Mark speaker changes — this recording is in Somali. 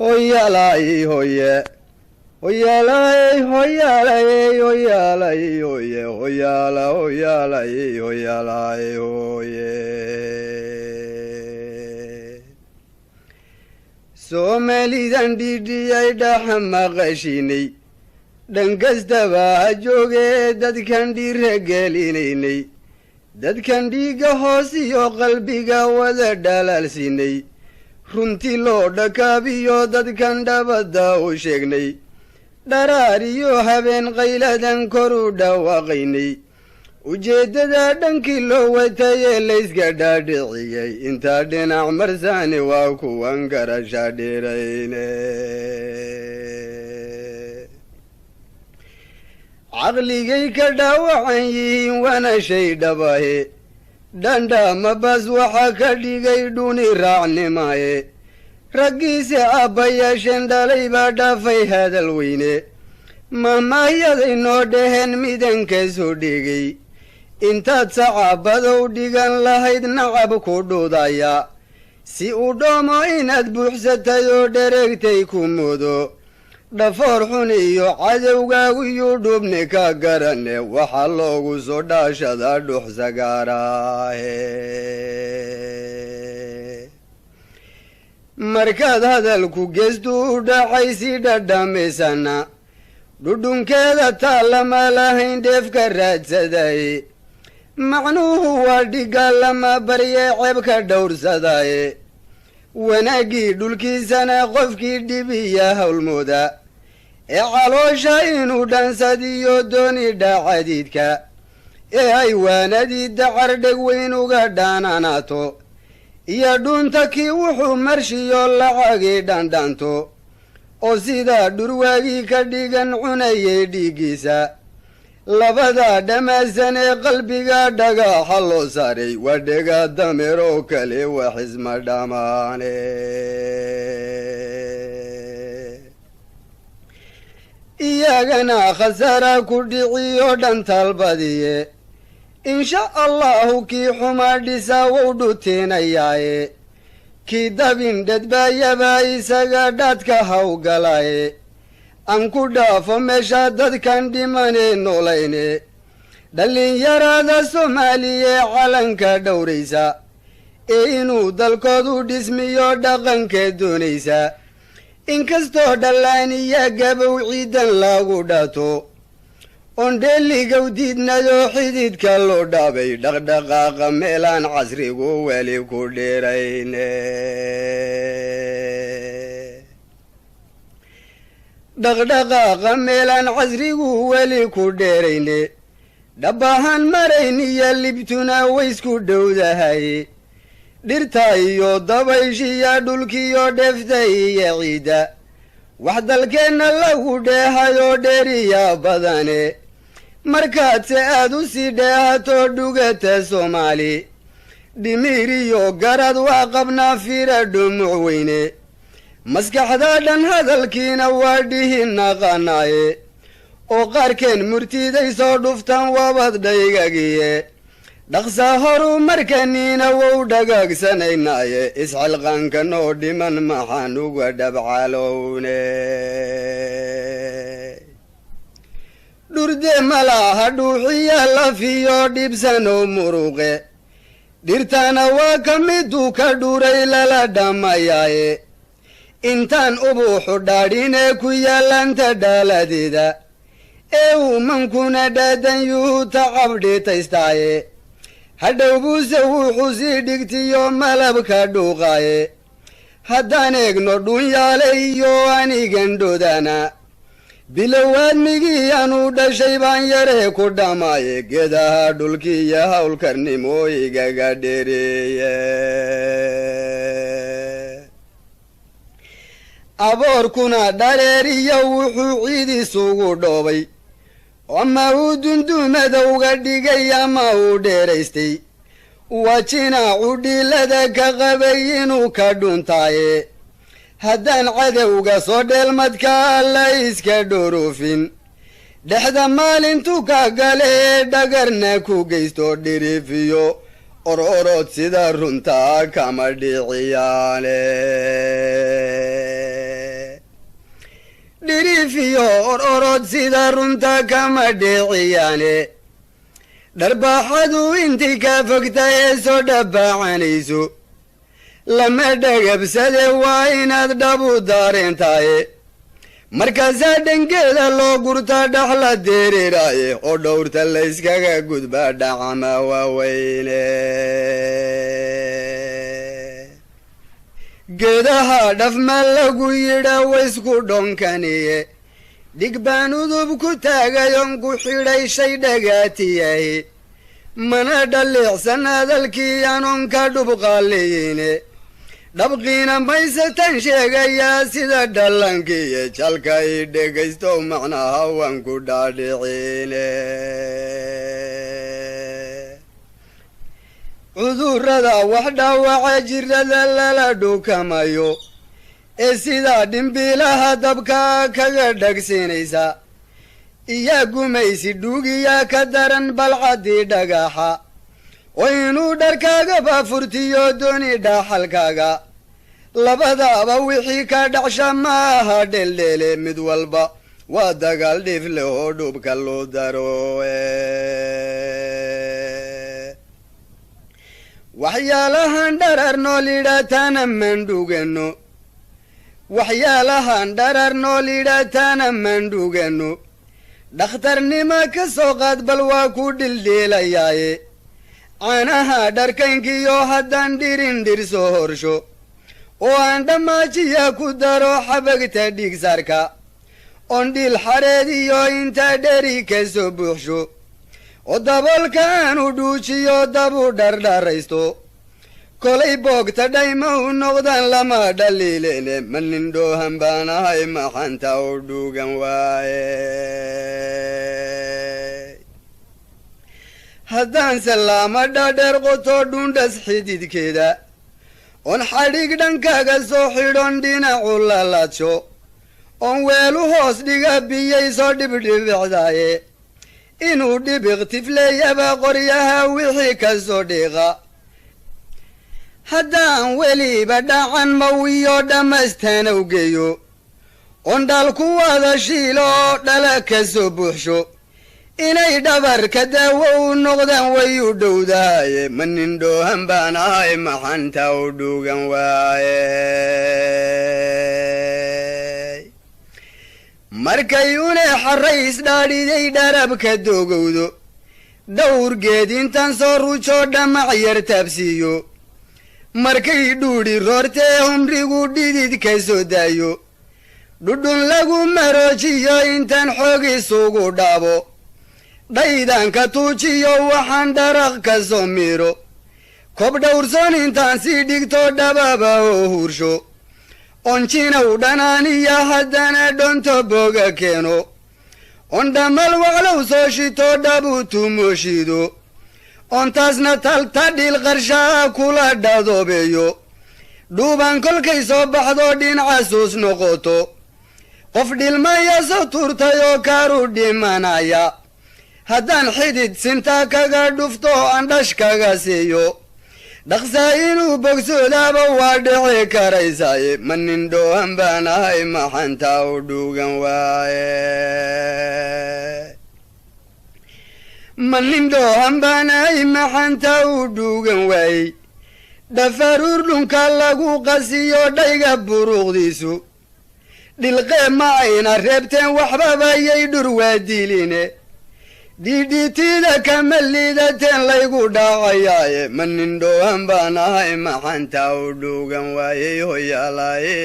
Speaker 1: Hoyaalay hoye, hoyaalay hoyaalay hoyaalay hoye, hoyaala hoyaalay hoyaalay hoye. Soomaalidan dhidhiyay dhaxa maqashinay, dhan kastaba ha joogee, dadkan dhiira gelinaynay, dadkan dhiigga hoos iyo qalbiga wada dhalaalsinay, runtii loo dhakaabiyo dadkan dhabadda u sheegnay, dharaar iyo habeen qayladan kor u dhawaaqaynay, ujeeddada dhankii loo watayee layska dhaadhiciyey intaa dhinac marsaani waa kuwan garasha dhirayne. Caqligay ka dhaawacan yihiin waana shay dhabahe, dhandhaama bas waxaa ka dhigay dhuni raacnimaye. Raggiise aabbayaasheen dhalay baa dhaafay hadal weyne, mahmaahyaday noo dhaheen midanka soo dhigay, intaad sacaabadow dhigan lahayd nacab ku dhudaya si uu dhoomo, inaad buuxsatay oo dhereegtay ku mudo, dhafoor xun iyo cadowgaagu yuu dhubni ka garane, waxaa loogu soo dhaashadaa dhux sagaaraahe. Markaad hadalku geestu u dhacay si dhadhamisana, dhudhunkeeda taa lama lahayn dheefka raadsaday, macnuhu waa dhigga lama barye ceebka dhowrsadaye. Wanaaggii dhulkiisana qofkii dhibiya howlmooda ee caloosha inuu dhansadiyo dooni dhacadiidka ee ay waanadii dacar dheg weyn uga dhaananaato, iyo dhuunta kii wuxuu marshiyo lacagii dhandhanto oo sidaa dhurwaagii ka dhigan cunayay dhiiggiisa, labada dhamaasan ee qalbiga dhagaxa loo saaray waa dhega dameer oo kale, wax isma dhammaane. Iyagana khasaara ku dhiciyo dhan talbadiye, insha allahu kii xumaa dhisaa wou dhuteenayaaye, kii dabin dhadbaayaba isaga dhaadka hawgalaye. Aan ku dhaafo meesha dadkan dhimanee noolayne, dhallinyarada Soomaaliye calanka dhowraysa ee inuu dalkoodu dhismiyo dhaqanka doonaysa, inkastoo dhallaaniya gabow ciidan lagu dhato oon dheeligow diidnayoo xididka loo dhaabay, dhaqdhaqaaqa meelaan casrigu weli ku dhirayne, dhaqdhaqaaqa meelaan casrigu weli ku dheerayne, dhabahaan marayn iyo libtuna waysku dhowdahay, dhirta iyo dabayshiya dhulkiyo dhefta iyo ciidda wax dalkeenna lagu dheehayoo dheeriya badane. Markaadse aad u sii dheehato dhugata Soomaali, dhimiir iyo garad waa qabnaa fira dhumuc weyne, maskaxda dhan hadalkiina waa dhihi naqanaaye, oo qaarkeen murtiday soo dhuftaan waabad dhaygagiye, dhaqsa horu markaniina wow dhagaagsanaynaye, isxilqaanka noo dhiman maxaan uga dhabcalowne? Dhurde malaha dhuuxiya lafiyo dhibsanow muruqe, dhirtana waa ka miduu ka dhuray lala dhammayaaye, intaan ubuuxu dhaadhinee ku yaallanta dhaaladeeda ee uumankuna dhaadan yuhu tacabdhitaystaaye, hadhow buuse wuxuu sii dhigtiyo malabka dhuuqaaye. Haddaan eegno dhunyaale iyo anigan dhodana, bilowaadmigii anuu dhashay baan yaree ku dhammaaye, geedaha dhulkiiyo howlkarnimo igaga dhereeye. Aboorkuna dhareeriyo wuxuu ciid isugu dhoobay, ama uu dundumadowga dhigay ama uu dheeraystay, waa jinaacu dhiilada ka qabay inuu ka dhuntaaye. Haddaan cadowga soo dheelmadka la iska dhorofin, dhexda maalintu ka gale dhagarna ku geysto, dhirifiyo ororod sida runtaa kama dhiciyaane. Or orod sida runta kama dheeciyaane. Dharbaaxadu intii ka fogta ee soo dhabaacanayso lama dhagabsade, waa inaad dhabu daareentaaye. Markaasaa dhangeeda loo gurtaa, dhaxla dereeraaye, oo dhowrta layskaga gudbaa dhacama waaweyne. Geedaha dhafma lagu yidha waysku dhonkaniye, dhig baan udub ku taagayon ku xidhay shay dhagaatiyahi, mana dhaliicsan hadalkii anoon ka dhubqaaliyine. Dhabqiina maysatan sheegayaa sida dhalankiiyo jalka i dhegaysto, macnaha waan ku dhaadhicine. Cudurrada wax dhaawaca, jirada lala dhukamayo ee sidaa dhimbiilaha dabka kaga dhagsinaysa, iyaa gumaysi dhuugiyaa ka daran balcaddii dhagaxa, oo inuu dharkaagaba furtiyo dooni dhaxalkaaga. Labadaaba wixii ka dhacsha maaha dheeldheele, mid walba waa dagaal dhiif leh oo dhubka loo daro. Waxyaalahan dharar nool idhaataana mandhugano, waxyaalahan dharar nool idhaataana mandhugano. Dhakhtarnimo ka soo qaad, bal waa ku dhildhiilayaaye. Caanaha dharkaynkiyo haddaan dhirin dhir soo horsho oo aan dhammaajiya ku daro xabagta dhiigsarka, oon dhiil xareed iyo inta dheri ka soo buuxsho oo daboolka aanu dhuujiyo, dabu dhardharaysto, kolay boogta dhayma u noqdaan lama dhaliilene. Ma nin dhoohan baan ahay maxanta u dhuugan waaye? Haddaan salaama dhadheer qoto dhuundhas xididkeeda, oon xadhig dhankaaga soo xidhon dhinacu laladsho, oon weelu hoos dhiga biyay soo dhibdhibicdaaye, inuu dhibiq tifleeyaba qoryaha wixii ka soo dhiiqa, haddaan weliba dhacan mawiyo dhammaystanow geeyo, oon dhaal ku wada shiilo oo dhala ka soo buuxsho, inay dhabarka daawo u noqdaan way u dhowdahaye. Ma nin dhoohan baan ahay maxanta u dhuugan waaye? Markay une xarrays dhaadhiday dharabka doogowdo, dhowr geed intaan soo rujo dhamac yar taabsiiyo, markay dhuudhi roortee humrigu dhidid ka soo daayo, dhudhun lagu maroojiyo intaan xoog isugu dhaabo, dhaydan ka tuujiyo waxaan dharaq ka soo miiro, kob dhowrsoon intaan sii dhigto dhababa oo huursho, onjinow dhanaaniya haddana dhonto booga keeno, on dhammal waclow soo shito dhabu tumooshiido, on taasna talta dhiil qarshaa kula dhadoobeeyo, dhuuban kolkay soo baxdo dhinacasuus noqoto, qof dhilmaya soo tuurtay oo kaaru dhimanaya haddaan xidid sinta kaga dhufto, andhash kaga siiyo, dhaqsaa inuu bogsoodaaba waa dhici karaysaaye. Ma nin dhoohan baan ahay maxanta u dhuugan waaye? Ma nin dhoohan baan ahay maxanta u dhuugan waayey? Dhafaruur dhunka lagu qasiyo dhayga buruuqdiisu dhilqee ma ayna reebteen, waxbaba yay dhur waa diline, dhidhitida kama liidateen laygu dhacayaaye. Ma nin dhoohan baan ahay maxanta u dhuugan waayey? Hoyaalaaye.